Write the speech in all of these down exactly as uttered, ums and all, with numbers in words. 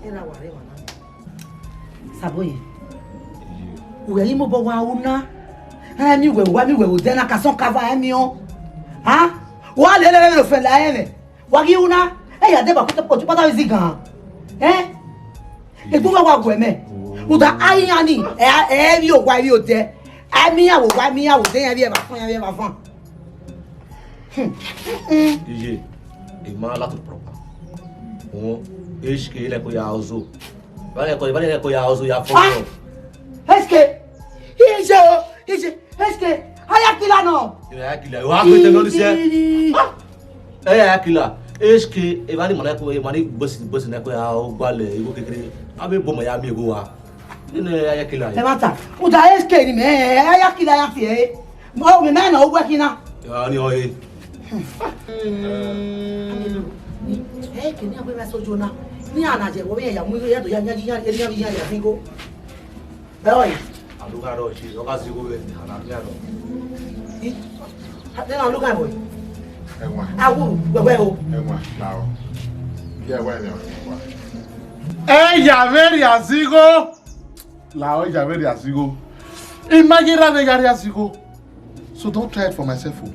Erha wa rre emwa na. Saboye. Uwẹ ghi mobọ wa ru na. Ẹ mi wẹ, wa mi wẹ odẹ na ka sọn kava ẹ mi ọ. Ha? Wa lele vbe ofẹn la ẹmwẹ. Wa ghi ru na. Ẹ ya deba kota kota kota vbe zigan. Ẹ? Egbun wa wa guẹ mẹ. Uda a iran ni, ẹ, ẹ vbi owa, ẹ vbi odẹ. A mi iran vbe owa, a mi iran vbe odẹ, iran vbe ẹvba fan, iran vbe ẹvba fan. Hmm. Iye, emwa la to proper. Wọn, H K lẹ ko ya ozo. Ba lẹ ko, ba lẹ ko ya ozo ya fọ. Ah! H K. Iye o, iye, H K. Aya kila nọ. Aya kila. Wa gbete lọ ni sẹ. Ii. Ah! Aya kila. H K, emwa ni ma na ko, emwa ni bosi, bosi na ko ya gbalẹ igho kekere. A vbe bo ma ya miẹn igho wa. Nene aya kila. Ẹ ma ta. Uda H K ni mẹ, aya kila ya fi ẹ. Mo, mi mẹ na, owẹ khin na. Ya ni ọ he. Ẹ, kini a wẹ vbe sojo na. Ni a na je, wo vbe ya mu, ya do ya, ya, ya, ya, ya, ya, ya, ya, go. Ẹ, oi. Alugha rọ je, ọ gha zigho vbe, a na miẹn arọ. I, a, then alugha boy. Ẹwa. Awu, wẹwẹ o. Ẹwa, la ọ. Iye ẹwa ẹmwẹ ẹwa. Ẹ ya vbe rhie azigho. La ọ, ẹ ya vbe rhie azigho. I ma ye ra vbe ya rhie azigho. So don't try it for myself o.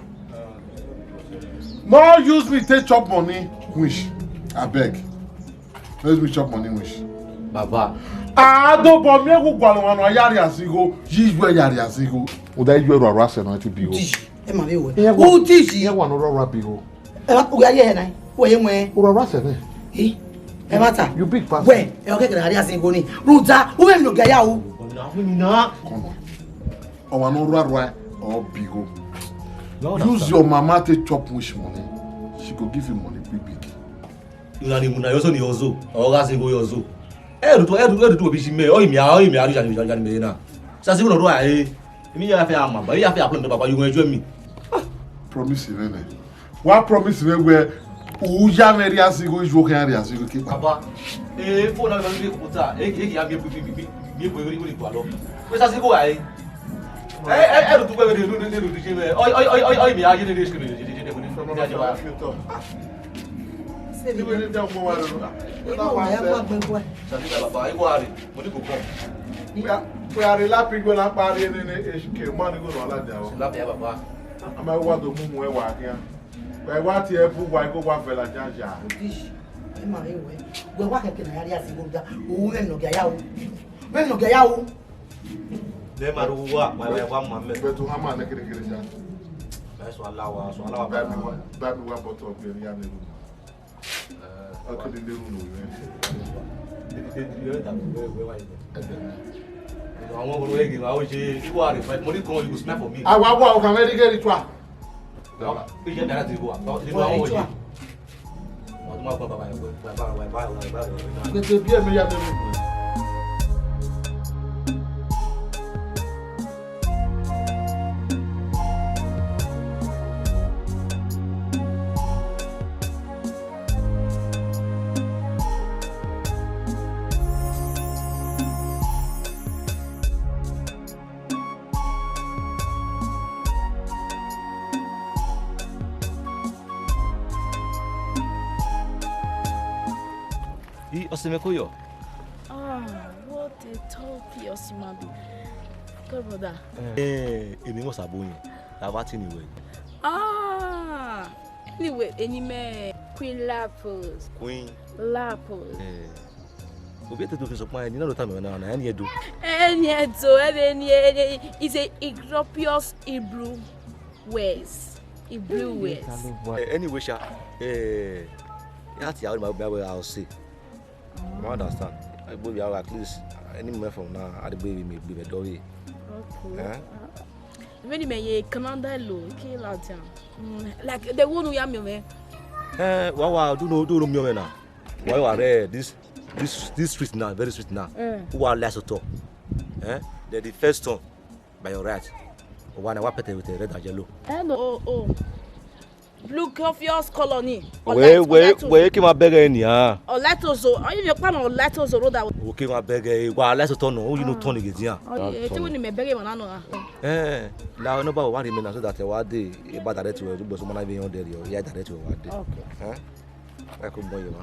No use me take chop money, wish. Abeg. No use me chop money, wish. Baba. A do bọ miẹn gu gualọ mwa nọ, a ya rhie azigho, yi yu ẹ ya rhie azigho. Uda yu ẹ rua rua sẹ nọ, ẹ ti bi o. Di, ẹ ma vbe wẹ. Iye wa. U ti yi. Iye wa nọ rua rua bi o. Ẹ ma, u ya ye ẹre na, u ye wẹn. Rua rua sẹ nẹ. Ẹ ma ta. You big pass. Wẹ, ẹ ọ kẹkẹ na rhie azigho ni. Rhunmwuda, u vbe emwi ne ọ gia ya ru. Kọnọ. Ọmwa ne ọ rua rua, ọ bi igho. Use your mama take chop wish money. She go give you money big big. Una ni mu na yọ so ni ọzo, ọ gha zẹ igho yọ ọzo. Ẹrhu to, ẹrhu, ẹrhu to bi si mẹ, ọ i mia, ọ i mia, ya ni mẹ na. Sa si igho nọ rua e. Emi ya fe ama ba, ya fe apple ndo baba, you enjoy me. Promise me nẹ. Wa promise mwẹ wẹẹ, u ya mwẹ rhie azigho, iye okhian rhie azigho ke. Baba, eh, phone na be computer, eh, eh, ya mi bi bi bi bi bi bi bi bi bi. Wẹ sa si ko ai. Eh, eh, eh, du wẹ de du de du je wẹ. Oi, oi, oi, oi, oi, mi a je de de de de de de. Sẹ ni wẹ de da mo wa lo. Ino wa ya wa gbẹ gbẹ. Sa ni baba, i wa re. Mo ni ko kọ. Wẹ a re la pi gbẹ na pa re ne ne e ke ma ni go no la da o. La ya baba. A ma wa do mu mu ẹ wa khian. Wẹ wa tie bu wa igho wa vẹ ladian ya. Obishi, ẹ ma rre wẹ. Wẹ wa kẹkẹ na ya rhie azigho da. U mwẹ emwi ne ọ gia ya ru. U mwẹ emwi ne ọ gia ya ru. Vbe ma ru wa, wa, wa, wa ma mẹ. But u ha ma nẹ kere kere ya. That's what Allah wa, so Allah wa. Ba mi wa, ba mi wa bottle of beer ya ne ru. Ọ ke lele ru no wẹ. Àwọn ọmọ ẹgbẹ́ wa ó ṣe, you are the first, mo ní kan, you smell for me. Àwa wà ọkàn mẹ́rin kẹ́rì tó a. Ìyẹn dára ti wà, nínú àwọn òye. Wọ́n tún máa gbọ́ bàbá yẹn pé, bàbá, bàbá, bàbá, bàbá, bàbá. Gbèsè bí ẹ̀mí ya lẹ́nu. I, ọse mwẹ ko yọ? Ah, what a tall P L C man be. Good brother. Eh, èmi mọ̀ sàbò yẹn. La va tini wẹ. Ah, anyway, eni mẹ Queen Laples. Queen. Laples. Eh. Obi ete do fi sokpan ẹni na lo ta mẹ na, na ẹni ẹdo. Ẹni ẹdo, ẹni, ẹni, ẹni, is a Ethiopian Hebrew words. Hebrew words. Eh, anyway, sha, eh, ya ti awẹ ma bẹ awẹ a ọse. You understand? I go be at least any moment from now, I go be me be very. Okay. Eh? Many men ye Canada lo, ke la jam. Mm, like the one who ya me, man. Eh, wa wa, do no, do no me na. Wa wa re this, this, this street now, very street now. Mm. Who are less at all? Eh? They're the first one by your right. One, I want pete with the red and yellow. Eh, no. Oh, oh. Blue Coffeehouse Colony. Wẹ, wẹ, wẹ, ke ma bẹgẹ ni a. Ọlẹtozo. Ọyẹ mi pa na Ọlẹtozo road a. O ke ma bẹgẹ, wa Ọlẹtozo tọ nọ, o yi no tọ ni gidi a. Ọyẹ, ete wo ni mẹ bẹgẹ ma na nọ a. Eh, la no ba wa ri me na so that wa de, e ba direct we, but so ma na be on there, ya direct we wa de. Okay. Eh? Ẹ kò gbọ́ yẹn wá.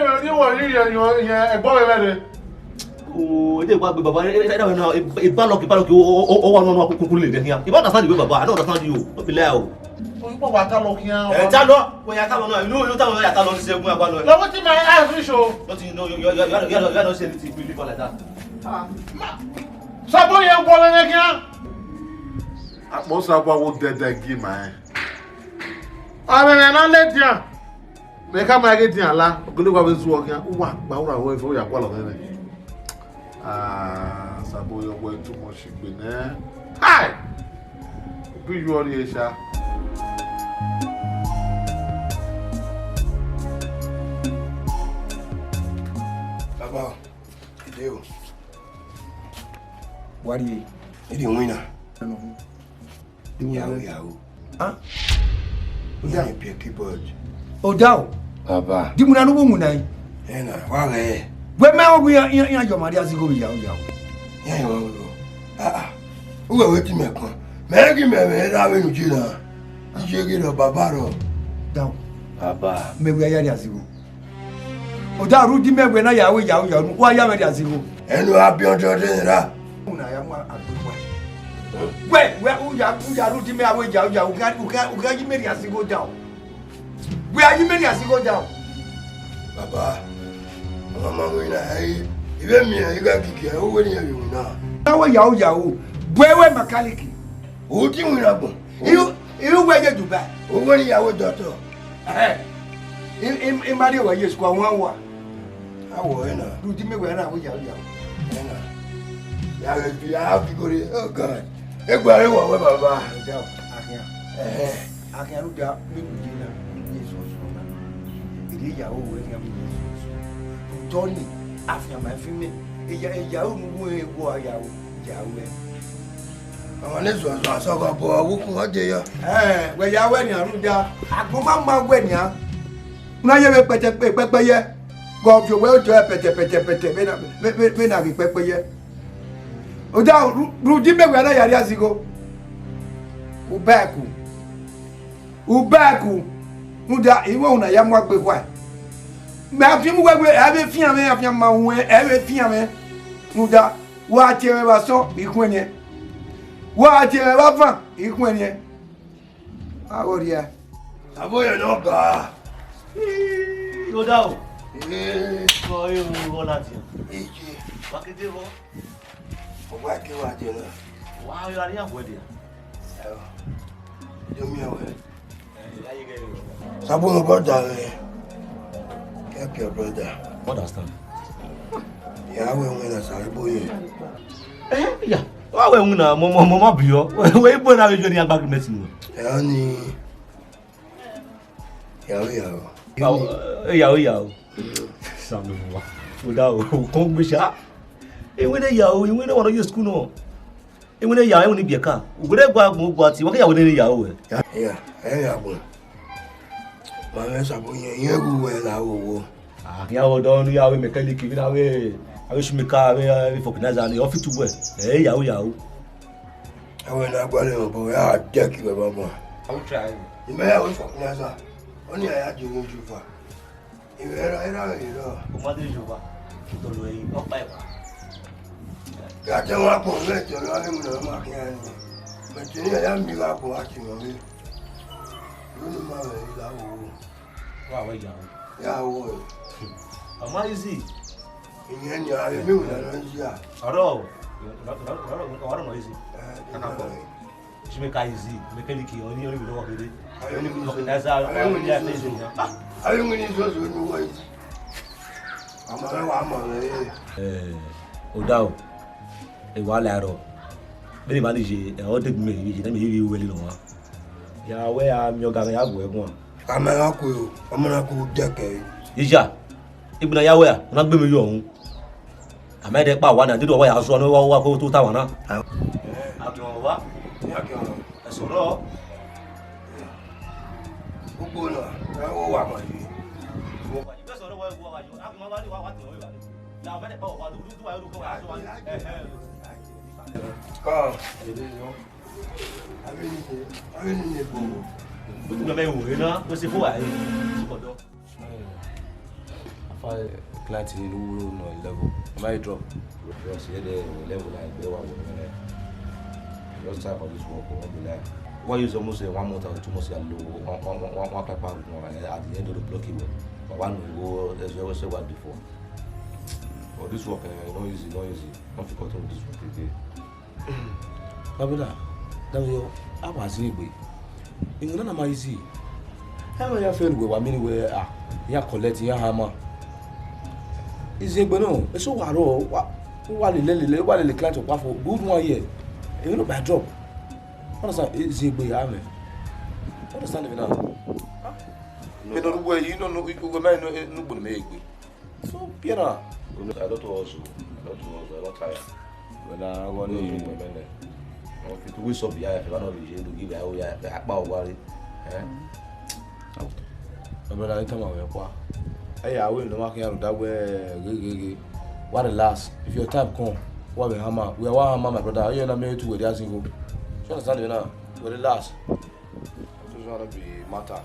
vbe rhie uwẹ rhie ye ẹgbọe mwẹ rre. Oh, ede gba gbe baba, e, e, e, e, e, balọki, balọki, o, o, o, o wa nọ, nọ, ku, ku, ku le vbe khian. You understand the way, baba? I don't understand you. No be lie o. Oyibo wa ta lọ khian. Eh, ta lọ. Wẹ ya ta lọ now. You know, you ta lọ, ya ta lọ, se gun agba lọ. Now wetin my eyes reach o? Nothing, no, you, you, you, you, you, you, you don't say anything. You leave her like that. Ah, ma. Sabo ye gbọlọ ne khian. Akpọ Sabo wo dẹdẹ gi ma ẹ. Amẹ na le dian. Mẹ ka ma ghe dian la, ogele wa vbe zuọ khian, uwa gba ura ruẹ fẹ, u ya gualọ mwẹ nẹ. Ah, Sabo yọ wẹ too much igbe nẹ. Hai! Bi yu ọrrie sha. Baba, ide o. Wa rrie. Ide winna. Yahoo, yahoo. Ah? Oda. Iran piẹ keyboard. Oda o. Baba. Di mu na nu mu na yi. Ena, wa ghẹ. Wẹ mẹ o ghi iran, iran, iran yọ ma dia zigho vbe yahoo, yahoo. Iran yọ ma gho. Ah, ah. Uwẹ wẹ ti mẹ kan. Mẹ ghi mẹ mẹ ra vbe nu je na. Iye ghi rọ baba rọ. Da o. Baba. Mẹ wẹ ya dia zigho. Oda ru di mẹ wẹ na yahoo, yahoo, yahoo. Wa ya mẹ dia zigho. Ẹnu a biẹ ọjọ de ra. Wa agbe wa. Wẹ, wẹ, u ya, u ya ru di mẹ aro ya, u ya, u gha, u gha, u gha yi mẹ rhie asigho da o. Wẹ a yi mẹ rhie asigho da o. Baba, ọmọ ma winna, ẹ, I vbe miẹn, I gha gigi, ẹ, uwẹ ne irẹn vbe winna. Na wẹ ya, u ya o. Bu ẹre wẹ mechanic. U ti winna agbọn. Iru, iru wẹ ye Dubai. Uwẹ ne ya wẹ doctor. Ẹhẹn. I, I, I ma rhie wẹ ye school, wan wa. Awọ ẹna. Rhunmwuda mẹ wẹ ẹna wẹ yau yau. Ẹna. Ya ghẹ fi, ya fi gori. Oh God. Egbe ẹre wa wẹ baba. Ọdau, akhian. Ẹhẹn. Akhian rhunmwuda mẹ wẹ ye na, mẹ ye sọsọ na. Ede yau wẹ khian mẹ ye sọsọ. Tony, afianma fi mẹ. Eya, eya unu wẹ wọ yau, yau wẹ. Ọmọ ne zuazua sọghọ bọ, wo kun wa de yọ. Ẹhẹn, wẹ ya wẹ nian rhunmwuda. Agbọn ma ma wẹ nian. Na ye vbe pẹtẹ, pẹpẹ yẹ. Gọ viọ wẹ otọ pẹtẹ, pẹtẹ, pẹtẹ, vbe na, vbe, vbe, vbe na ghi pẹpẹ yẹ. Ọdau, ru, rhunmwuda mẹ wẹ na ya rhie asigho. Ubaẹku. Ubaẹku. Rhunmwuda, I wẹ una ya mu agbe khua. Mẹ a fian mu wẹ, ẹ vbe fian mwẹ, afianma ruẹn, ẹ vbe fian mwẹ. Rhunmwuda, wa tie mwẹ vbe asọn, I khuẹnniẹn. Wa tie mwẹ vbe avan, I khuẹnniẹn. Avbe ọ rhia. Avbe ọ rhia ne ọ ga. Ii, Ọdau. Ee. Ọ, ẹ, ọ, ọ ladian. Eje. Wa ke de vbọ? Ọ wa ke wa je na. Wa gha rhia wẹ dia? Ẹ, do miẹn wẹ. Ẹ, ya ye ghe. Sabọ ne brother mwẹ. Help your brother. Understand. Ya wẹ winna sa ibo ye. Eh, ya. Wa wẹ winna, mo, mo, mo ma bi ọ. Wẹ ibo na vbe jọ ni agba agreement nu. Ẹ ni. Yahoo, yahoo. Yahoo, yahoo. Samuel wa. Ọdau, o kọn gbe sha. Iwinna yahoo, iwinna wa nọ ye school nọ. Iwinna yahoo, iwinna biẹka. Ugbẹdẹ gua gbọn gua ti, wa ke yahoo ne yahoo wẹ. Ya, ya, ẹ ya gbọn. Ma mwẹ sabọ yẹn, yẹn gu wẹ la wo wo. Ah, ya wọ dọn ya wẹ mechanic, vbe na wẹ, a wẹ shoemaker, a wẹ, a wẹ vulcanizer ni, office wẹ. Eh, yahoo, yahoo. Ẹwẹ ne a gualọ mwẹ obọ, ya deck wẹ baba. I will try. Imẹ ya wẹ vulcanizer. Ọni a ya di owo Jihova. Imẹ ra, ra vbe rọ. O ma de Jihova. Dọlọ ẹre, ọ kpa ẹwa. Gha te wọn agbọn mwẹ tẹ ọrọ avbe iwinna ma khian ni. Mẹ te ne a ya miẹn gha agbọn a tie mwẹ ọre. Unu ma mwẹ i la wo. Wa wẹ ya. Ya wo. Ọ ma easy. Ìyẹn ni a lè mí wò lọ yí a. Ọ̀rọ̀, ọ̀rọ̀, ọ̀rọ̀, ọ̀rọ̀ náà easy. Eh, kàkà pọ̀. Ṣé mi ka easy? Mechanic, ọ̀ní, ọ̀ní mi lọ́wọ́ kéde. Ayé mi ní sọ́sọ́. Ayé mi ní sọ́sọ́. Ayé mi ní sọ́sọ́ ní wọ́n yìí. Àmọ́ ẹ wà á mọ̀ rẹ̀. Eh, Ọdau, ẹ wà á lẹ arọ. Bẹ́ẹ̀ ni màá ní ṣe, ẹ̀ ọ́ dẹ́gbẹ̀ẹ́ mi, ìṣẹ̀lẹ̀ mi yìí wẹlé lọ́wọ́. Ya wẹ a miẹn ọga mwẹ ya gu ẹre guan. Amẹ gha ku, ọmọ na ku dẹkẹ. Ija, igbina ya wẹ a, ọ na gbe mi yọ ọhun. Amẹ dẹ kpa wa na, dede wa ya sua ne wa wa ko to ta wa na. Agbọn wa, ẹsọrọ. Gbogbo na, ẹ wo wa ma yi. Kọ. Ugbẹn mẹ wo rre na, wẹ sẹ fo wa re, ọdọ. Afa, client ni lu ro no level. Am I drop? Because here the level like they were with me. Just try for this work, won't be like. Why use almost a one month or two months and low, one, one, one, one, one clap back, at the end of the block, you will. But one will go, as we always say what before. But this work, eh, no easy, no easy. Don't feel comfortable with this work again. My brother, that way, I was in a way. Iwinna na ma easy. Ẹ ma ya fẹ ne uwẹ wa miẹn wẹ, ah, iran collect, iran hama. Iziegbe nọ, eso wa rrọọ, wa, wa lele, lele, wa lele client ọkpa fo, good one here. Even no by drop. Understand? Iziegbe ya mwẹ. Understand me now? Ẹ nọ uwẹ, you know, no, uwẹ ma no, no, no, no, So, Pierre. I don't want to, I don't want to, I don't tire. Well, I want to. Don't fit to waste up your life, I don't be able to give away, I, I, I, I, eh? My brother, you tell me where kwa. Hey, I will no make you that way. What the last? If your time come, what will hammer? We are one hammer, my brother. You know me too with that single. You understand me now? What the last? This one be matter.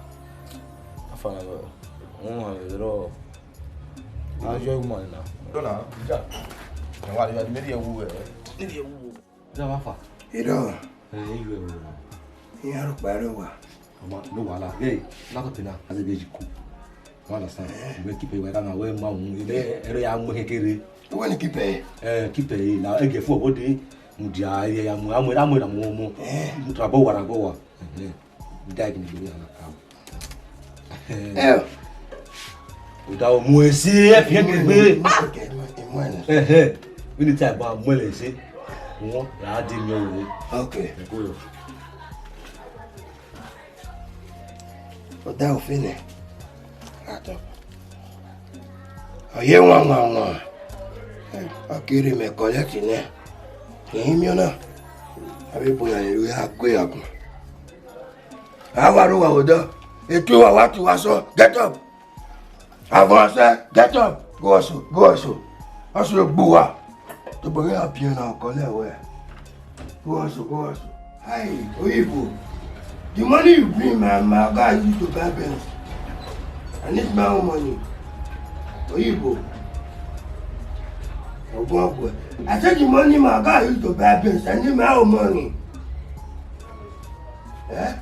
I found out. Mm, I don't know. How's your woman now? Don't know. Yeah. Why you made a woo? Made a woo. Ira wa fa. Ira. Eh, you are. Iran rhọkpa rre owa. Ọma, no wahala. Hey, laptop na, as a basic. You understand? Eh. You keep it right now. Where ma wu, ebe, ero ya mu kekere. Where ni keep it? Eh, keep it. Na, ege fu obode. Mudia, ya mu, amu, amu na mu mu. Eh. Mutra bo wara bo wa. Eh. Dag ni gbe na ka. Eh. Uda o mu esi e fi egbe. Ehe. Vini ta ba mu esi. Won ra di mi o. Okay. Eko yo. Uda o fene. Ato. Ọ ye wan wan wan. Ọ kere mẹ collect nẹ. Ehin miẹn na. Avbe ebo na rhirhi ya gue ya gun. A wa ro wa vbe odọ. Etu wa wa tu wa sọ. Get up. Avọn sẹ, get up. Go ọso, go ọso. Ọso gbe uwa. Tobọ ghe a biẹ na ọkọ lẹ wẹ. Go also, go also. Hi, Oyibo. The money you bring, my, my guy used to buy Benz. I need my own money. Oyibo. Ogbongbwe. I said the money my guy used to buy Benz. I need my own money. Eh?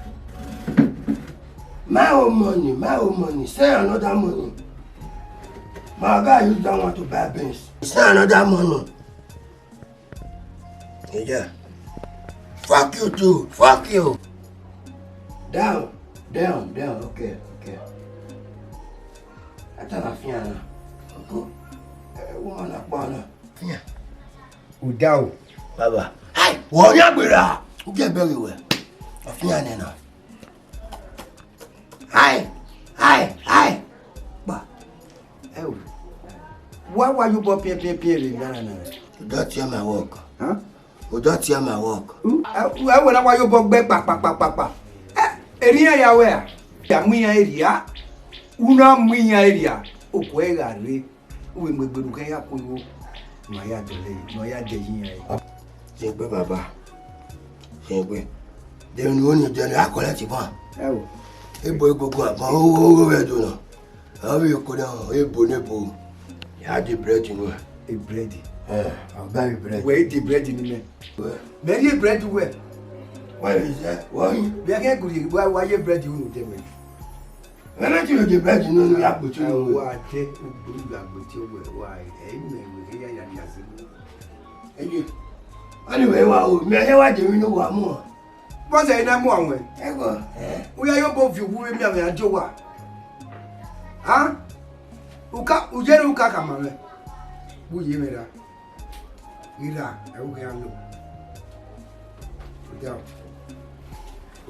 My own money, my own money. Send another money. My guy used that one to buy Benz. Send another money. Yeah. Fuck you too. Fuck you. Down, down, down. Okay, okay. Ata na fian na. Oko. Eh, woman na kpa na. Fian. Uda o. Baba. Hai, wo ni agbera. U ke bẹghe wẹ. Ọ fian nẹ na. Hai, hai, hai. Kpa. Ẹ o. Wa wa ye obọ piẹn piẹn piẹn vbe nana na. You don't tear my work. Huh? You don't tear my work. Ẹ wẹ na wa ye obọ gbe kpa kpa kpa kpa kpa. Ẹ, eri iran ya wẹ a? Ya mu iran eria. U na mu iran eria. Okhuo ẹ gha rre. U vbe mu egbe ne u khẹ ya ku igho. Ma ya dọlẹ, ma ya dẹ yi iran. Zẹgbe baba. Zẹgbe. Dẹ ne u ni dẹ ne a collect ban. Ẹ o. Ebo egogo aban, o, o, o, vbe do nọ. Avbe oko na, ebo ne ebo. Ya de bread nu. E bread. Eh, I'll buy you bread. Wẹ de bread ni mẹ. Wẹ. Mẹ ye bread wẹ. Why is that? Why? Bia ke guri wa wa ye bread unu de mẹ. Mẹ na ti de bread nu nu ya kpo tu nu. Wa de ugbu ya kpo tu wẹ wa. E me we ke ya ya ya se. Eyi. Anyway, wa o, mẹ ye wa de mi nu wa mu. Vbọzẹ ne a mu awẹn? Ẹgọ, eh? U ya ye obọ viọ uwu vbe miẹn mwẹ a die owa. Ha? U ka, u yẹrẹ u ka khama mwẹ. Vbe u ye mwẹ ra? Ghi ra, ẹ u ghi ra lo. Odaro.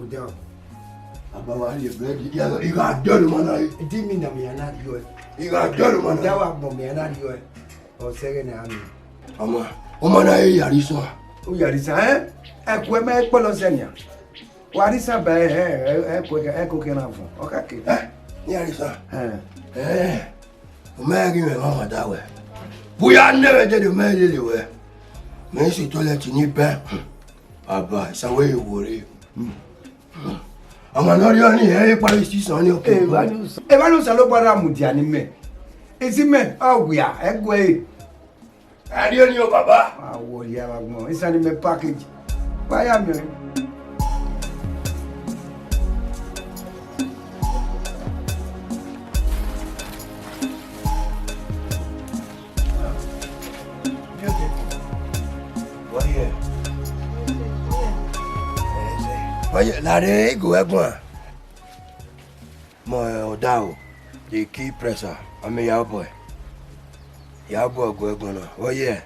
Odaro. Aba wa rhie bread, I gha, I gha dọlu ma na re. Di mi na mi ya na riọ ẹ. I gha dọlu ma na re. Odaro agbọn mi ya na riọ ẹ. Ọ sẹghẹ ne a miẹn. Ọma, ọma na re Iyarisan. Iyarisan, ẹ? Ẹ kuẹ mẹ kpọlọ sẹ nian. Wa Iyarisan ba ẹ, ẹ, ẹ, ẹ kuẹ, ẹ kuẹ na vọn. Ọ ka ke. Ẹ, Iyarisan. Ẹ. Ẹ, ọ ma ghi mwẹ mwa da wẹ. Bu ya ne vbe dede, ọ ma lele wẹ. Mẹ si toilet ni bẹn. Baba, sa wẹ ye wo re. Ọmọ ne ọ rhie ọnii, ẹ i kpa isi sọn ni oke. Evba ne Osanobua ra mudia ne imẹ, isi mẹ ọ wia, ẹ gu ẹre. A rhie ọnii o, baba. A wọ rhie avbe agbọn, isan ni mẹ package. Wa ya miẹn ọnii. Wẹ ye, la rre igo ẹguan. Mọ Odaro, the key presser, I'm a yahoo boy. Yahoo boy gu ẹguan na. Wẹ ye? Ẹ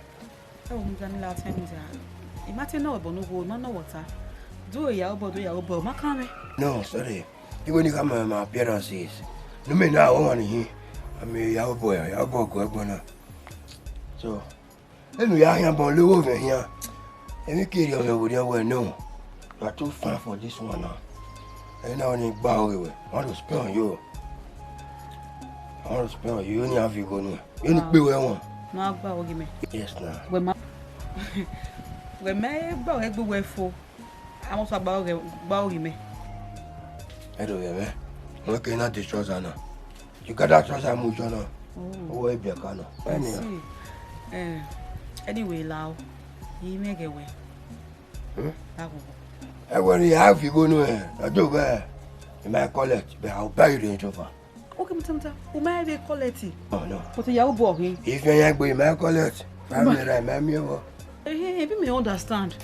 wo, mudia ne I la tẹn mudia. I ma te nọ wẹ ẹbọ ne u wu, I ma nọ wẹ ọta. Do yahoo boy, do yahoo boy, ọ ma kan mwẹ. No, sorry. Igho ni khama my appearances. Ne u miẹn na, ọmwa ni hin. I'm a yahoo boy, yahoo boy gu ẹguan na. So, enu ya khian bọ logho vbe khian. Emwi kiri ọmọ vbe orhiọn wẹ no. You are too fine for this one now. Ẹ na ọni gba oghe wẹ. I want to spend on you. I want to spend on you. You only have igho nu. You only pay wẹ wọn. Ma gba oghe mẹ. Yes na. Wẹ ma. Wẹ mẹ gba oghe gbe wẹ fo. A must gba oghe, gba oghe mẹ. Ẹ do yẹ mẹ. Wẹ ke na de trouser na. You got that trouser mu jọ na. Oh. Owó ebi ẹka na. I see. Eh, anyway, lao. Yi mẹ gẹ wẹ. Hmm? Aghọghọ. Ẹ wẹ ne I a viọ igho nuẹn, ọ do ghẹ, I ma collect, but I will buy you Range Rover. Okay, muta, muta, u ma vbe collect. No, no. But ya u bọ hin. If you yan gbe, I ma collect. Family ra, I ma miẹn vbọ. Eh, eh, eh, bi me understand.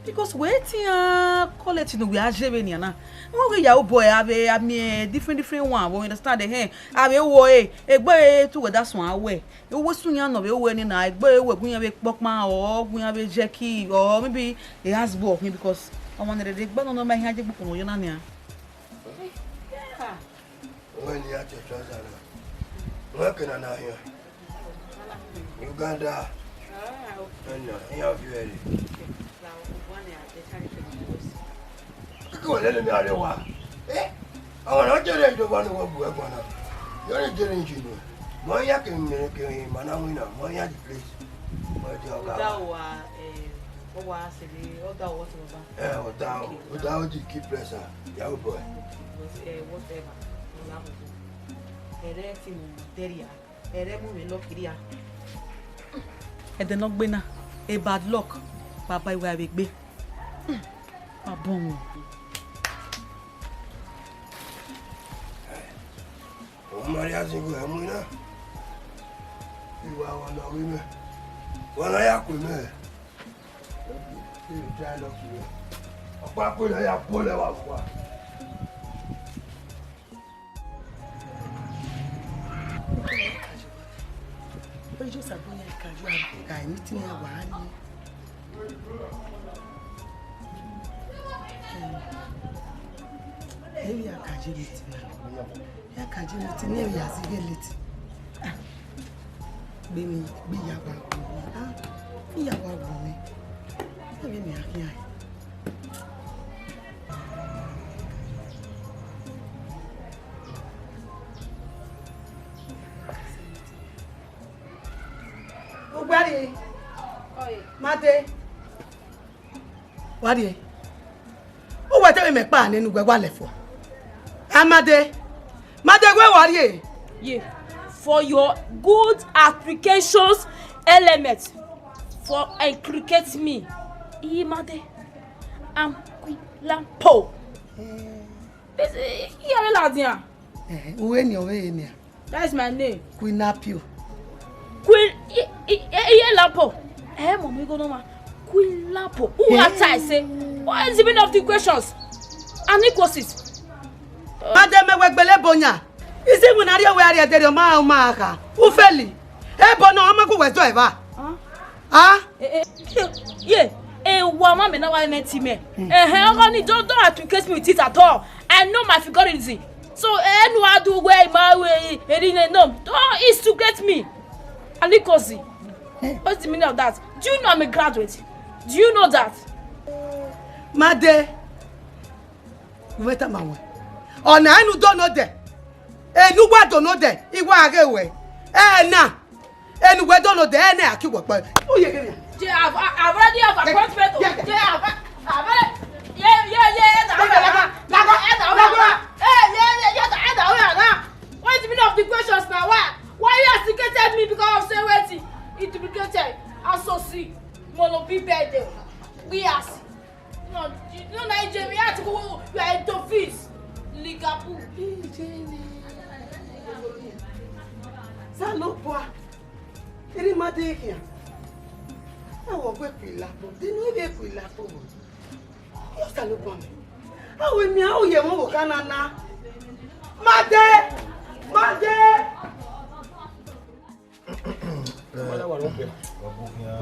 Because we ti a collect ne we a je vbe nian na. Wọ́n ghi ya u bọ a vbe a miẹn different, different one, we understand, eh, eh. A vbe wo, eh, egbe tu we da suẹn a wẹ. Uwu esu iran nọ vbe ru ẹre na, egbe wẹ gu iran vbe kpọkpan, or gu iran vbe jẹki, or maybe a house boy khin, because ọmwa ne rherhe gbe nọ nọ ma hia je gbe ukpọn ye na nian. Wẹ ne iran tie trouser na. Wẹ ke na na hian. Uganda. Ẹna, iran viọ ẹre. Kẹkẹ wẹ lele mi a rre owa. Eh? Ọmwa ne ọ jere Range Rover ne uwẹ bu ẹguan na. Yọ ne jere engine nuẹn. Mọ iran ke mẹ ke ma na winna, mọ iran the place. Mọ iran ọga. Ọga uwa, eh, ọ wa sẹ vbe, ọga uwa sẹ vbe ọba. Eh, ọda, okay, ọda, ọ di key press a, ya u bọ. Okay, what, eh, whatever. Ọla gbogbo. Ẹrẹ ti mu dẹria. Ẹrẹ mu vbe luck ria. Ẹdẹ ne ọ gbe na, a bad luck, baba iwa vbe gbe. Baba ọmọ. Ọ ma rhie azẹn igho ẹmwẹ na. Iwa wa nọ ghe mẹ. Wa na ya ku mẹ. Ẹ try luck mẹ. Ọkpa ku na ya ku lẹ wa fua. Ojo sabọ ya ka ju a ka meeting ya wa ni. Ẹ ya ka je meeting na. Ya ka je meeting, ne ya zighe late. Ah, gbe mi, gbe ya wa wo mi. Ah, ya wa wo mi. Ẹ vbe mi a khian. Ugbẹri. Ọe. Made. Wa rrie. Uwẹ te vbe mẹ kpa nene uwẹ wa lẹ fua. Amade. Made wẹ wa rrie. Yeah. For your good applications element for inculcate me. Iye Made. I'm Queen Lampo. Eh. This, eh, iye ladian. Eh, uwe ni ọvbe enia. That is my name. Queen Apio. Queen I-, I-, I-, Iye Lapo. Eh, mama, you go no ma. Queen Lapo. Who asked I say? What is the meaning of the questions? And equals it. Made mẹ wẹ gbele ebo yan. Isi mu na rrie wẹ a rrie dere ọ ma, ọ ma kha. U feli. Ebo na, ọ ma gu wẹ zọ eva. Huh? Ah? Eh, eh, ye, eh, wa ma me na wa me ti me. Eh, eh, don't, don't, don't adjudicate me with it at all. I know my figurinism. So, eh, no, I do where my way, eh, eh, no, don't instigate me. Alikozi. Eh. What's the meaning of that? Do you know I'm a graduate? Do you know that? Made. Weta ma wẹ. Ọna enu do no dẹ. Enu wa do no dẹ. Iwa ghe wẹ. Eh, na. Enu wẹ do no dẹ, ẹ nẹ a ki wẹ kpẹ. U ye ghe mẹ. They have, I, I've already have appointment. Yeah, yeah. They have, I've already, yeah, yeah, yeah, yeah, Laga, laga, laga, laga. Hey, yeah, yeah, yeah, yeah, yeah, yeah. What is the meaning of the questions now? Why? Why you instigated me because of say wetin? It duplicated. Asosi. Mono be birthday. We ask. No, you know Nigeria, you are a novice. Ligabu. Osanobua. Iri ma de khian. Ẹ wọ gbe ku Ilapo. Dinu ebe ku Ilapo. Yo Osanobua mẹ. Awe mi a oye mo wo kana na. Made. Made. Ọmọ na wa rọ pẹ. Ọgọ khian.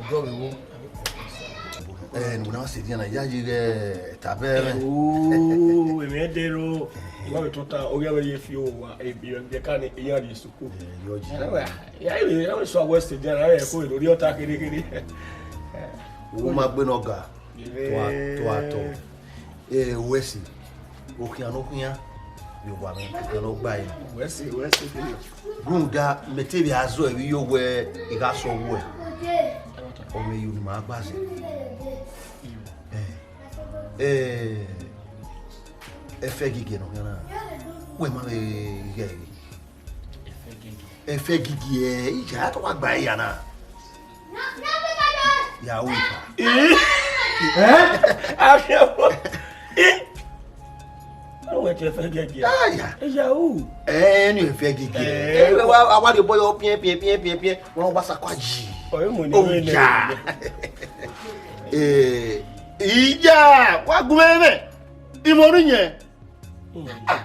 Ọgọ vbe wo. Eh, ne na se dia na, ya yi ghe ta bẹ rẹ. Oh, èmi ẹ dẹ ro. Ìwà mi tún ta, ó yẹ wẹ ye fi o wa, ebi ẹ ka ni iyan ri suku. Eh, yọ ji. Ẹ wẹ, ya yi, ya wẹ sọ wẹ se dia na, ẹ ko ro ri ọta kere kere. Wo ma gbe nọ ga. Tua, tua tọ. Eh, wẹ si. Okhian ne okhian, vbe owa mwẹ, okhian ne ọ gba ẹre. Wẹ si, wẹ si, Philip. Rhunmwuda, mẹ te vbe a zọ ẹre vbe iyo wẹ, I gha sẹ ọwẹ. Ọ mwẹ iyo ne ima gba zẹ. Eh, eh, ẹfe gigi nọ khian na. Wẹ ma vbe ghe ẹre. Ẹfe gigi ẹ, ija ya tọ wa gba ẹre ya na. Yahoo. Eh? Eh? Akhian. Eh? Anu wẹ tie fẹ gẹgẹ. Aya. Yahoo. Eh, enu fẹ gẹgẹ. Eh. Eh, wa, wa, wa de boy piẹn, piẹn, piẹn, piẹn, piẹn. Wọn wa sa kwa ji. Ọyọ mo ni. Oh, wẹ ya. Eh, iya, wa gun mẹ. Imọ ni yẹn. Hmm. Ah.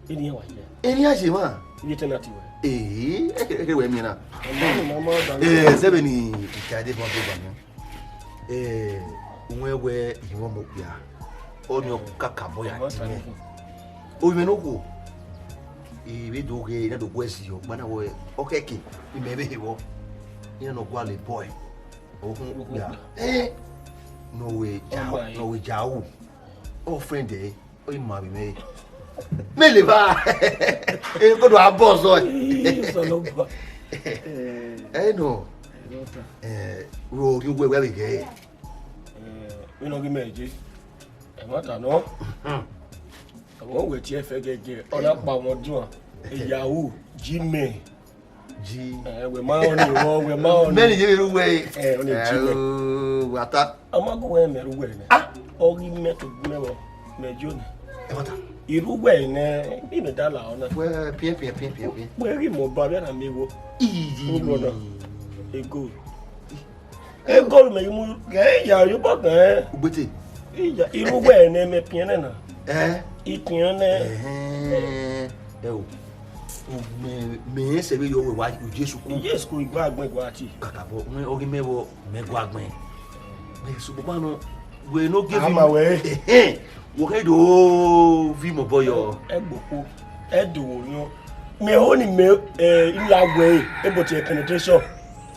Eni yẹn wa ye. Eni a ye ma. Iye tẹ na ti wẹ. Eh, eh, eh, wẹ mi na. Ọmọ, ọmọ, ọmọ, ọmọ. Eh, sẹbẹ ni ika de bọ do ba mi. Eh, uwẹ wẹ iwọ mo kpia. Ọ ni ọ kakabọ ya ti mẹ. O mẹ no khuo. I vbe do ghe, I na do gu ẹsi yọ, gba na wẹ, ọ khẹke, imẹ vbe hevọ. I na nọ gualọ boy. Ọ khun kpia. Eh, no we ja, no we ja u. Ọ friend ẹ, ọ i ma vbe mẹ. Mẹ leva. E ko do a boss ọ. Ih, sọlọ bọ. Eh, no. Eh, ro ri uwẹ wẹ vbe ghe. Eh, vbene ọ ghi mẹ je. Ẹmwata nọ. Ẹmwẹ wẹ tie fẹ gẹgẹ, ọ na kpa wọn duan. Yahoo, Gmail. Ji. Eh, wẹ ma ọni, wẹ ma ọni. Mẹ ni ye vbe ru wẹ. Eh, ọni Gmail. Oh, wa ta. A ma gu wẹ mẹ ru wẹ nẹ. Ah. Ọ ghi mẹ to gu mẹ vbọ, mẹ jo nẹ. Ẹmwata. I ru wẹ nẹ, bi mẹ da la ọ na. Wẹ piẹn, piẹn, piẹn, piẹn, piẹn. Wẹ ghi mọ ba vbe na mi wo. Iyi. Oh, brother. Ego. Ego mẹ i mu ghe ya yo ba gan. Ugbete. Iya, I ru wẹ nẹ mẹ piẹn nẹ na. Eh? I piẹn nẹ. Ẹhẹn. Ẹ o. Mẹ, mẹ sẹ vbe yọ wẹ wa Jesu ku. Jesu ku igua agbọn igua ti. Kakabọ, mẹ, ọ ghi mẹ vbọ, mẹ gua agbọn. Mẹ sẹ baba nọ, wẹ no give him. Ama wẹ. Ẹhẹn. Wọ kẹ do vi mọ bọ yọ. Ẹgbokpo, ẹdẹ wo yọ. Mẹ ho ni mẹ, eh, I la wẹ, ebo tie penetration.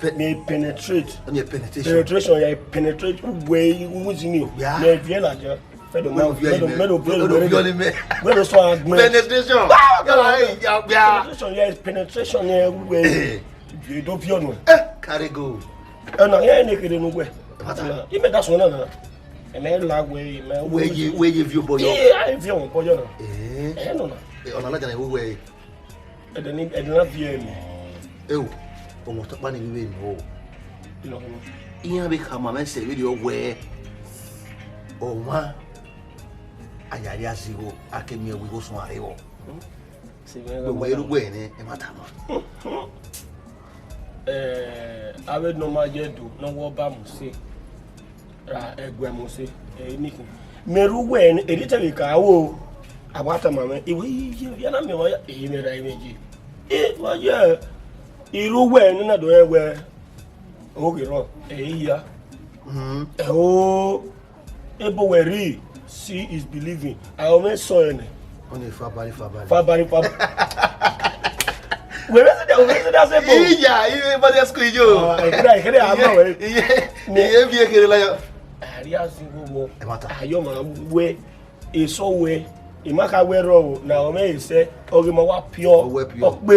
Pe- Mẹ penetrate. Ọ ni penetration. Penetration, ya penetrate. Uwe, uwe zini. Ya. Mẹ viẹ la jẹ. Fẹ do ma, Mẹ do, mẹ do, mẹ do, mẹ do, mẹ do, mẹ do sọ agbọn. Penetration. Ah, ya, ya, ya. Penetration, yes, penetration, yeah, uwe. Eh. Viẹ do viọ nu. Eh, carry go. Ẹ na, ya ne kede nu uwe. What? Na, I mẹ da sọ na na. Ẹ mẹ la uwe, mẹ Where you, where you view boy? Yeah, I view boy na. Eh. Ẹ nọ na. Eh, ọna la jana uwe. Ẹdẹ ni, ẹdẹ na viẹ mẹ. Eo, ọmọ ọtọkpa ni vbe nọ. Nọ, nọ. Iran vbe khama mwẹ sẹ vberriọ wẹẹ, ọmwa, a ya rhie azigho, a ke miẹn wẹẹ igho suẹn arre vbọ. Sẹ vbe Wẹ wẹ ru wẹ nẹ, ẹ ma tama. Eh, avbe ne ọ ma ye do ne ọ wẹ ọba Mose, ra ẹguẹ Mose, ẹre nikhin. Mẹ ru wẹ ne eri te vbe ka ro, a wa tama mwẹ, iwẹ iye ya na miẹn wa ya, ehe mwẹ ra mwẹ ye. E wa ye, I ru wẹ ne na do rẹn wẹ, oghe rrọọ, ẹre I ya. Mhm. Ẹo. Ebo wẹ rri, see is believing. A ọ mwẹ sọ ẹnẹ. Ọ ni fabari, fabari. Fabari, fabari. Wẹ vbe sẹ, wẹ vbe sẹ da sẹ ebo. Iya, iye ba de school yo. Ah, ekele, ekele, a ma wẹ. Iye, iye bi ekele la yo. A rhie azigho vbọ. Ẹ ma ta. A yọ ma wẹ, eso wẹ, I ma kha wẹ rrọọ, na ọ mwẹ sẹ, ọ ghi ma wa piọ. Ọ wẹ piọ. Ọ kpe.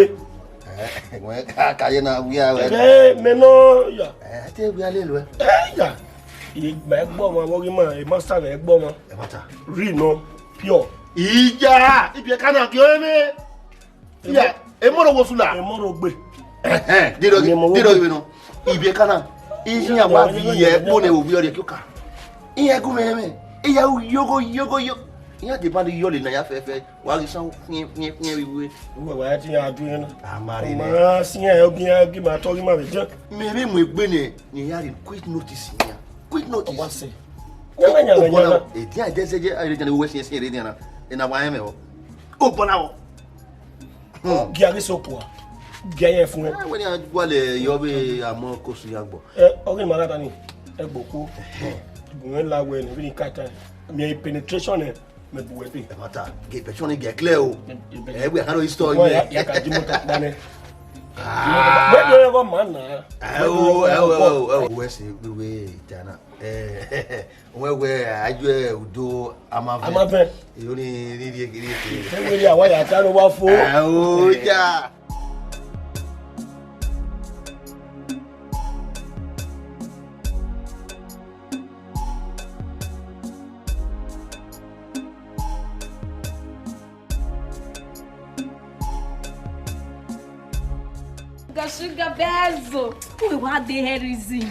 Eh, wẹ ka, ka ye na wia wẹ. Ẹ, mẹ nọ ya. Eh, te wia lele wẹ. Ẹ ya. Igba ẹgbọmwa vbe ọghe ima, e ma sa vbe ẹgbọmwa. Ẹ ma ta. Ri nọ, pure. Iya, ibi ẹka na gie ọnrẹn mwẹ. Iya, emọ ro wo sula. Emọ ro gbe. Ẹhẹn, diro, Emọ ro diro gbe. Iwe nọ. Ibi ẹka na. Iyan wa vi ye kpo ne wo wi ọrịa kioka. Iyan gu mẹ mẹ. Iya u yogo, yogo, yo. Iyan de ba ni yọ le na ya fẹfẹ. Wa ghi san fiẹn, fiẹn, fiẹn vbe iwe. Uwẹ wa ya te iran du iran na. A ma rre nẹ. Ma siẹn ẹ, ogiẹn ghi ma tọ ghi ma vbe dian. Mẹ vbe mu egbe nẹ, ne iran rhie quick notice iran. Quick notice. Ọ wa sẹ. Wẹ wẹ yan, wẹ yan na. Edian ẹdẹ zẹdẹ, a rre dian ne wẹ siẹn siẹn rre dian na. Ena wa rẹn mẹ o. O bọ na o. Hmm. Gia ghi sokua. Gia yẹn fun ẹ. Ah, wẹ ni a gualẹ yọ vbe amọ kosu ya gbọ. Ẹ, ọ ghi ma gha ta ni. Ẹ gboko. Ẹhẹn. Gun ẹ la wẹ ni, vbe ni ka ta. Mẹ penetration ẹ. Mẹ bu wẹ te. Ẹ ma ta, gẹ pẹchọn ni gẹ clear o. Ẹ, ẹ, ẹ, wẹ a ka do history mẹ. Ya, ya ka di moto kpa nẹ. Ah. Wẹ do ẹghọ ma na. Ẹ o, ẹ o, ẹ o, ẹ o. Wẹ se wewe jana. Ẹ, wẹ wẹ, a ju ẹ udo amavẹ. Amavẹ. Iyo ni, ni, ni, ni, ni. Ẹ wẹ ri awa ya ta no wa fo. Ẹ o, ja. Sugar, sugar, bezo. Uwe wa de here reason.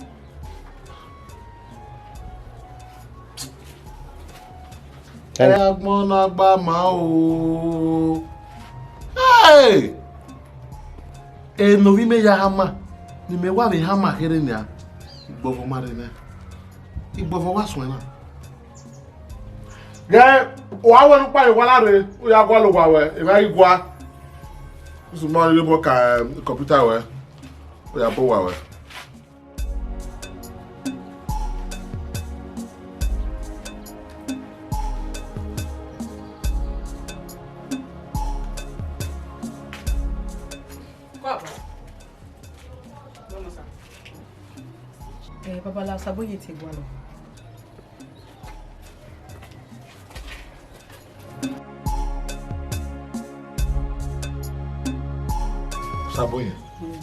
Thank you. Agbọn na gba ma o. Hey! Eno vbe imẹ ya hama, ne imẹ wa vbe hama kherhe nia, igbọvọ ma rre nẹ. Igbọvọ wa suẹn na. Ghẹ, wa wẹ ne ukpa ye owa na rre, u ya gualọ owa wẹ, emwa ghi gua. Usman ye obọ ka, eh, kọmputa wẹ, u ya bọ owa wẹ. Kọ abọ. Vbọmọ sa. Eh, Babalao, Osaboye te gualọ. Osaboye. Mm.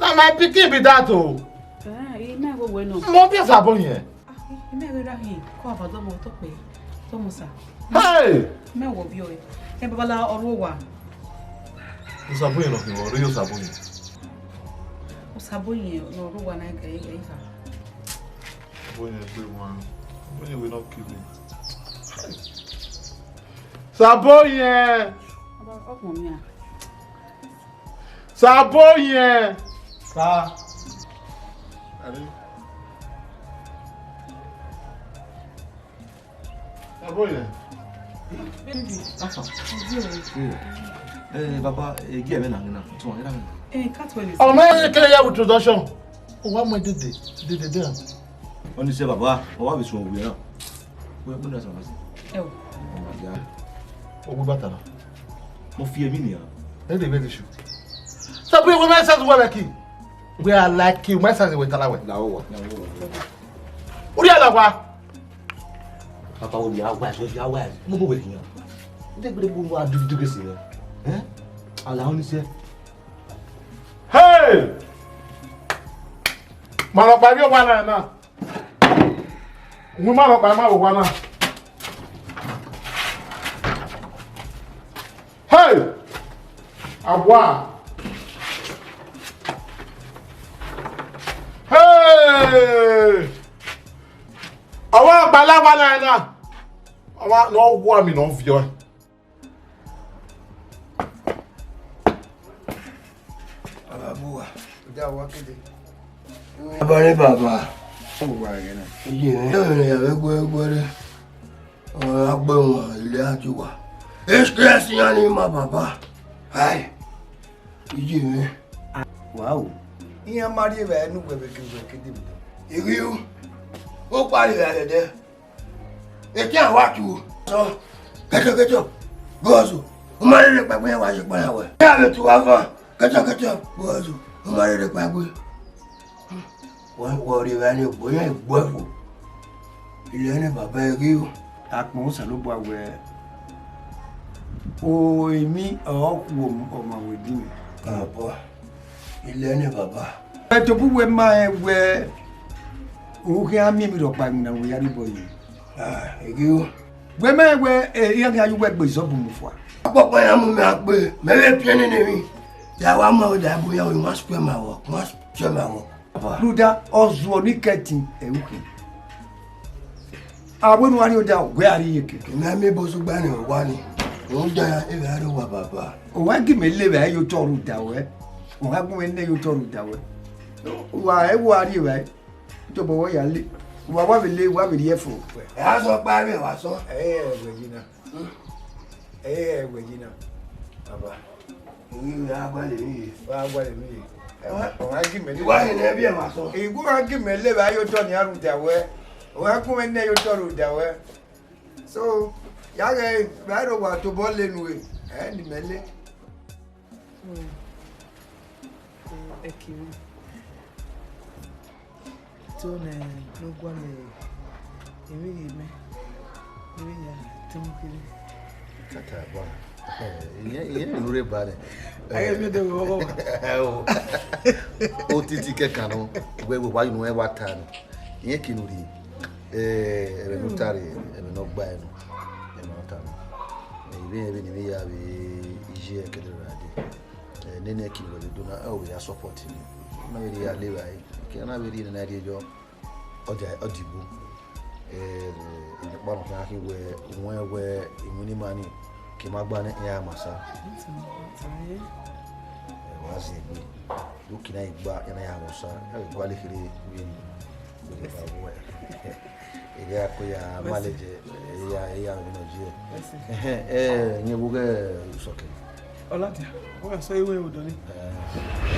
Na my pikin be that o. Eh, imẹ wo wẹ nọ. Mo bi Osaboye. Ah, imẹ ghe ra hin, kọ abọ, vbọmọ, tọkpẹ, vbọmọ sa. Hey! Imẹ wo bi ọe. Eh, Babalao, ọ ru owa. Osaboye nọ hin, ọ rre Osaboye. Osaboye nọ ru owa na, ẹ, ẹ, eva. Osaboye gbe wan. Osaboye will not kill me. Osaboye. Ọkpọn mia. Osaboye. Sa. Osaboye. Baby. Afa. Ẹ, baba, ẹ, gi ẹmwẹ na, na, tun, ẹ, na. Eh, can't wait. Ọmọ ẹ kẹrẹ ya introduction. Ọ wa mu dede, dede de. Ọ ni sẹ baba, ọ wa vbe sun owie na. Wẹ, wẹ na sa ma si. Ẹ o. Ọ ma ya. Ọ wu bata na. Mo fi emi nia. Ẹ de be de shu. Sa bu wẹ ma sa wẹ ki. We are like you, ma sa wẹ tala wẹ. Na o wa. Na o wa. Uri ala wa. Papa, we are wise, we are wise. Mo bo we kiyan. De gbe bu wa du du gesi. Eh? Ala oni se. Hey! Ma rhọkpa vbe owa na na. Uwin ma rhọkpa ma vbe owa na. Hey! Awa! Hey! Awa, gbalagba na na. Awa, ne ọ wa mi ne ọ viọ. Baba bu wa. Ọda wa kede. Baba re baba. Ọ wa ghe na. Iye ne ya vbe guẹ guẹ re. Ọ gbe wọn ilẹ aju wa. Esikẹsi yan ni ma baba. Ai. Iye ne. Wow. Iran ma rhie vbe enu wẹ vbe kevbe kede. Ighiu. Okpa rhie vbe dẹdẹ. Etian wa tu. Sọ, kẹtọ kẹtọ, gọọzu, u ma rherhe kpaegbe iran wa ye kpara wẹ. Iran vbe tu wa van, kẹtọ kẹtọ, gọọzu, u ma rherhe kpaegbe. Wẹ, wẹ rhie vbe ne egbe iran egbe ẹvbo. Ilẹ ne baba ẹghe o. Akpọn Osanobua wẹ, o emwi ọ khu ọmwa wẹ edinmwẹ. Abọ. Ilẹ ne baba. Ẹ tobọ uwẹ ma rẹn wẹ u khian miẹn emwi rhọkpa iwinna ne u ya rhie obọ yi. Ah, eghe o. Wẹ ma rẹn wẹ, eh, iran khian ye uwẹ gbe izọbu mu fua. Ọkpọkpa iran mu mẹ a gbe, mẹ vbe piẹn nene emwi. Ya wa ma odẹ a bu iran, wa spare my work, wa spare my work. Rhunmwuda, ọ zuọ ni kẹtin ẹre u khin. Avbe ne u gha rhie odẹ, wẹ a rhie iyeke. Mẹ miẹn ebo sugba ne ọ wa ni, rhunmwuda evbare owa baba. Ọ wa gie mẹ le evbare ye otọ rhunmwuda wẹ, ọ gha gu mwẹ nẹ ye otọ rhunmwuda wẹ. Wa ẹ wa rhie evbare, tobọ wẹ ya le, wa wa vbe le, wa vbe rhie ẹfo. Ẹ a sọ kpa vbe wa sọ. Ẹ i re ẹwẹ yi na. Ẹ i re ẹwẹ yi na. Baba. Emwi ne a gualọ emwi ye. Wa gualọ emwi ye. Ẹ wa, ọ gha gie mẹ le. Wa he ne ẹvbiẹ ma sọ. Igu gha gie mẹ le vbe a ye otọ ne a rhunmwuda wẹ. Ọ gha gu mwẹ nẹ ye otọ rhunmwuda wẹ. So, ya ghẹ vbe a rre owa tobọ le nu e. Ẹ ne imẹ le. Hmm. Ẹ kiri. Te ọnẹ ne ọ gualọ emwi ghe mẹ, emwi ya tọn kere. Tata ba. Ìyẹn, ìyẹn ìlú rẹ ba nẹ. Ayé mi dẹ wọ. Otiti kẹkan nọ, wẹ wẹ wa yunu ẹ wa ta nọ. Ìyẹn kinu ri, ẹ, ẹmwẹ ne u ta rre, ẹmwẹ ne ọ gba ẹnu, ẹmwẹ ne ọ ta nọ. Ẹ, ivbi ẹmwẹ ne I ya vbe iye ẹkẹdẹ ra dee. Ẹ, nene ẹki ne uwẹ vbe do na, ẹ, ọ vbe ya support mwẹ. Na vbe rhie ya le evbare, ke na vbe rhie nene a rhie yọ, ọ dia, ọ dia igbo. Ẹ, ẹ, iyẹn ọkpa nọ khian khin wẹ, uwẹ wẹ, iwinna ima ni, ke ima gba nẹ, iran ma sa. Ẹ, wa zẹ egbe. Uki na i gba, iran ya mwẹ osa, iran vbe gualọ kherhe vbe eni. Ere a ko ya manage, ẹ, ya, ya vbe nọ ye. Ẹhẹn, ẹ, iyẹn vbe ghẹ usọkẹn. Ọladia, ọ gha sẹ iwe odọ ni. Ẹ,